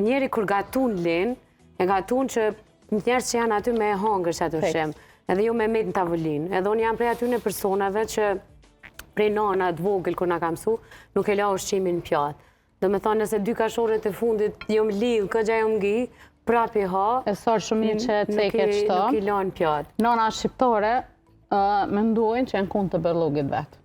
njeri kur gatun lin, e gatun që njerëz që janë aty me e hongër që atë ushqim, edhe jo me met në tavolinë. Edhe unë jam prej atyne personave që prej nana të vogël kur na ka mësu, nuk e la ushqimin në pjatë. Do me thonë, nëse dy kashoret e fundit jom lidh, këgja jom ngi, prap i ha, E sa shumë mirë që e ceke qëto. nuk i la në pjatë. Nona shqiptore mendojnë që janë konë të bërllogit vetë.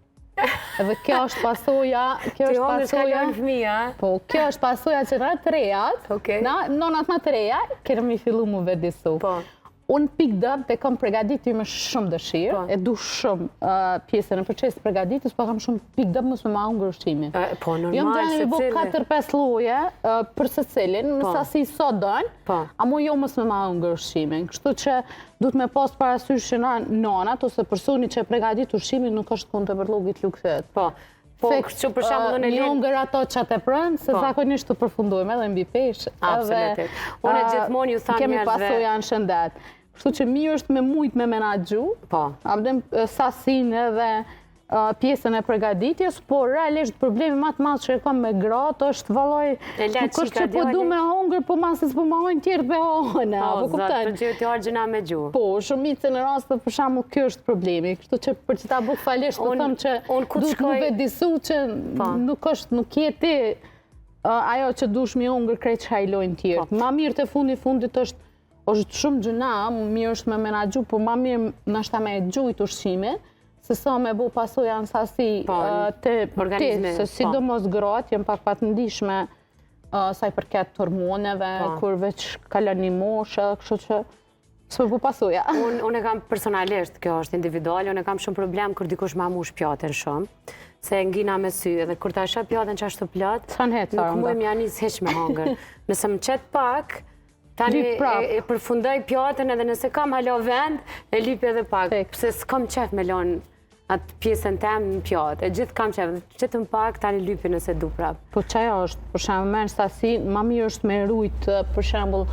Edhe kjo është pasoja, kjo Ti është hongër s'ka pasoja. lënë fëmija, Po, kjo është pasoja që na të rejat, Okej. na, nonat ma të reja, kemi fillu mu vedisu. Po. Unë pikë dëmë të kam përgatitur me shumë dëshirë, Po. e du shumë pjesën e procesit përgatitjes, po kam shumë pikë dëmë mos me ma hungër ushqimin. Po, normal, Jo më gjeni me bo secili. 4-5 lloje për secilin, me Po. sasi sa don, Po. amo jo mos me ma hungër ushqimin. Kështu që duhet me pas parasysh që na nonat ose personi që e përgatit ushqimin nuk është konë të bërllogit lukthit. Po, po, Fix, kështu për shembull unë e një lën hungër ato që të prën, se Po. zakonisht të përfundojmë edhe mbi peshë. Absolutisht. Unë gjithmonë ju tham Kemi njerëzve- pasoja në shëndet. Kështu që mirë është me mujt me menaxhu, Po. a vëdem sasin edhe pjesën e përgatitjes, por realisht problemi më të madh që e kam me gratë është vallaj, E la nuk është qika që po du djali. me hongër, po masi s'po ma hojnë tjerët me hongër, O, apo zot, kupton? për gjë të argjëna me gjuhë. Po, shumicën e rasteve për shembull ky është problemi. Kështu që për që ta bukfalisht të Unë- them që unë ku duhet shkoj- mu vedisu që Po. nuk është, nuk je ti ajo që dush mi hongër krejt çka i lojnë tjerët. Po. Ma mirë të fundi fundit është është shumë gjëna, mirë është me menaxhu, por ma mirë ndoshta me e gjujt ushqimin, se sa me bu pasoja në sasi Po, te, te, organizmi, se po. sidomos gratë janë pak pa të ndishme sa i përket hormoneve, Po. kur veç kalon një moshë, kështu që s'po bu pasoja. Unë unë e kam personalisht, kjo është individuale, unë e kam shumë problem kur dikush ma mush pjatën shumë, se ngina me sy, edhe kur ta shoh pjatën që ashtu plot, S'kan hec, nuk Saranda. muj m'ja nis hiç me hongër. Nëse më qet pak, tani Lyp prap. e, e përfundoj pjatën edhe nëse kam hala vend, e lyp edhe pak, Fix. pse s'kam qef me lon atë pjesën tem në pjatë. E gjithë kam qef, qetëm pak, tani lypi nëse du prap. Po qajo është, për shembull, merr sasi, ma mirë është me rujt, për shembull,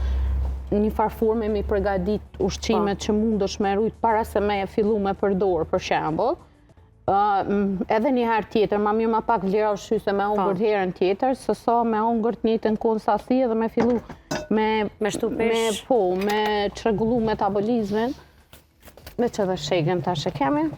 një farë forme mi përgatit ushqimet Po. që mundesh me rujt para se me fillu me përdor, për shembull. Edhe një herë tjetër, ma mirë ma pak vlera ushqyese me hongër Po. herën tjetër, se sa me hongër të njëjtën kohë sasi edhe me fillu me Me shtu me peshë. po, me çrregullu metabolizmin. Me që dhe shegën tash e kemi.